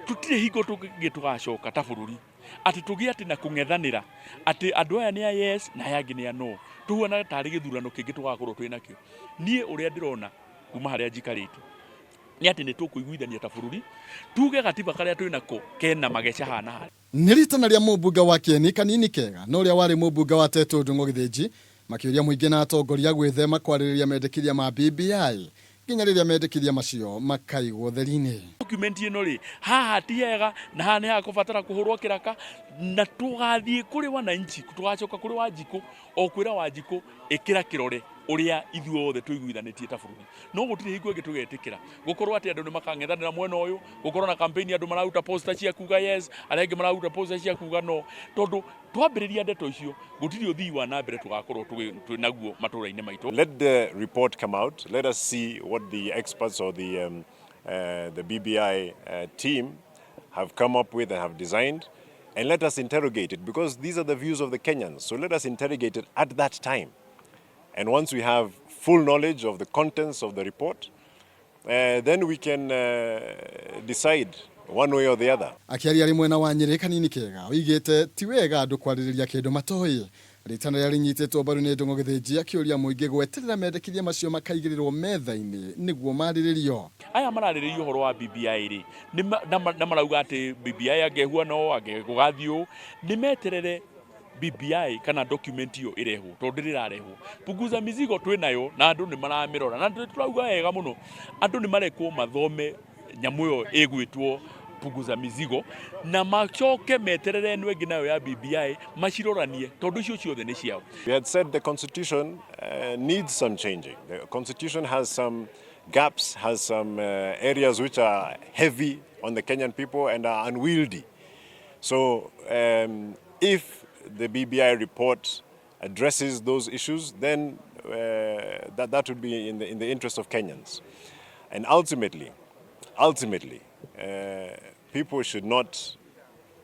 Tũtirĩ hingo tũngĩ tũgacoka ta bũrũri atĩ tũgĩe atĩ na kũng'ethanĩra atĩ andũ aya nĩ a yes na aya angĩ nĩ a no. Tũhuana tarĩ gĩthurano kĩngĩ tũgakorwo twĩ nakĩo. Niĩ ũrĩa ndĩrona kuma harĩa njikarĩte nĩ atĩ nĩ tũkũiguithania ta bũrũri tuge gatiba karĩa twĩ nako kena mageca haha na harĩa. Nĩ ritana rĩa mũmbunge wa Kĩeni Kanini Kega na ũrĩa warĩ mũmbunge wa Tetu Ndung'u Gĩthĩnji makĩũria mũingĩ na atongoria gwĩthema kwarĩrĩria mendekithia ma BBI nginya rĩrĩa mendekithia macio makaigwo ũtheri-inĩ. Document ĩno rĩ, haha ti hega na haha nĩ hakũbatara kũhũrwo kĩraka na tũgathiĩ kũrĩ wananchi, tũgacoka kũrĩ Wanjikũ o kwĩra Wanjikũ ĩkĩra kĩrore ũrĩa ithuothe tũiguithanĩtie ta bũrũri. No gũtirĩ hingo ĩngĩ tũgetĩkĩra gũkorwo atĩ andũ nĩ makang'ethanĩra mwena ũyũ, gũkorwo na campaign andũ mararuta poster cia kuga yes, arĩa angĩ mararuta poster cia kuga no, tondũ twambĩrĩria ndeto icio gũtirĩ ũthii wa na mbere tũgakorwo twĩ naguo matũra-inĩ maitũ. Let the report come out. Let us see what the experts or the BBI team have come up with and have designed, and let us interrogate it, because these are the views of the Kenyans. So let us interrogate it at that time. And once we have full knowledge of the contents of the report, then we can decide one way or the other. Akĩaria arĩ mwena wa Nyĩrĩ, Kanini Kega oigĩte ti wega andũ kwarĩrĩria kĩndũ matoĩ. Rĩtana rĩrĩa rĩnyitĩtwo mbaru nĩ Ndung'u Gĩthĩnji akĩũria mũingĩ gweterera mendekithia macio makaigĩrĩrwo metha-inĩ nĩguo marĩrĩrio. Aya mararĩrĩria ũhoro wa BBI rĩ, na marauga atĩ BBI angĩhuana ũũ, angĩgũgathiĩ ũũ, nĩ meterere BBI kana document ĩyo ĩrehwo, tondũ ndĩrĩ ĩrarehwo. Punguza Mizigo twĩ nayo na andũ nĩ maramĩrora na tũrauga wega mũno andũ nĩ marekwo mathome nyamũ ĩyo ĩgwĩtwo Punguza Mizigo na macoke meterere ĩno ĩngĩ nayo ya BBI maciroranie, tondũ icio ciothe nĩ ciao. We had said the constitution needs some changing. The constitution has some gaps, has some areas which are heavy on the Kenyan people and are unwieldy. So if the BBI report addresses those issues, then that would be in the interest of Kenyans. And ultimately, people should not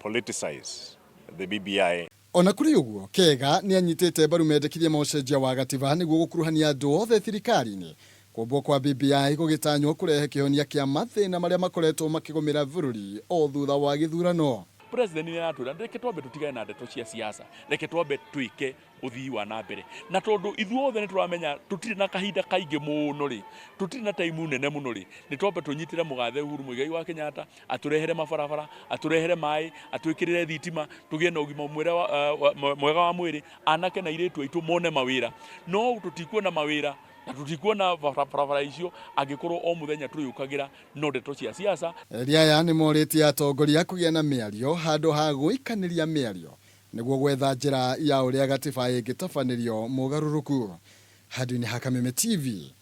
politicize the BBI. Ona kũrĩ ũguo, Kega nĩ anyitĩte mbaru mendekithia ma ũcenjia wa gatiba nĩguo gũkuruhania andũ othe thirikari-inĩ. Kũmbwo kwa BBI gũgĩtanywo kũrehe kĩhonia kĩa mathĩna marĩa makoretwo makĩgũmĩra bũrũri o thutha wa gĩthurano. President nĩ aratwĩra reke twambe tũtigane na ndeto cia siasa, reke twambe twĩke ũthii wa na mbere, na tondũ ithuothe nĩ tũramenya tũtirĩ na kahinda kaingĩ mũno rĩ, tũtirĩ na time nene mũno rĩ, nĩ twambe tũnyitĩre mũgathe Uhuru Muigai wa Kenyatta atũrehere mabarabara, atũrehere maĩ, atwĩkĩrĩre thitima, tũgĩe na ũgima mwega wa mwĩrĩ, anake na airĩtu aitũ mone mawĩra. No tũtikuona mawĩra na tũtikuona barabara icio angĩkorwo o mũthenya tũrĩũkagĩra no ndeto cia siasa. Eri aya nĩ morĩtie atongoria kũgĩa na mĩario handũ ha gũikanĩria mĩario nĩguo gwetha njĩra ya ũrĩa gatiba ĩngĩtabanĩrio mũgarũrũku. Handũ-inĩ ha Kameme TV.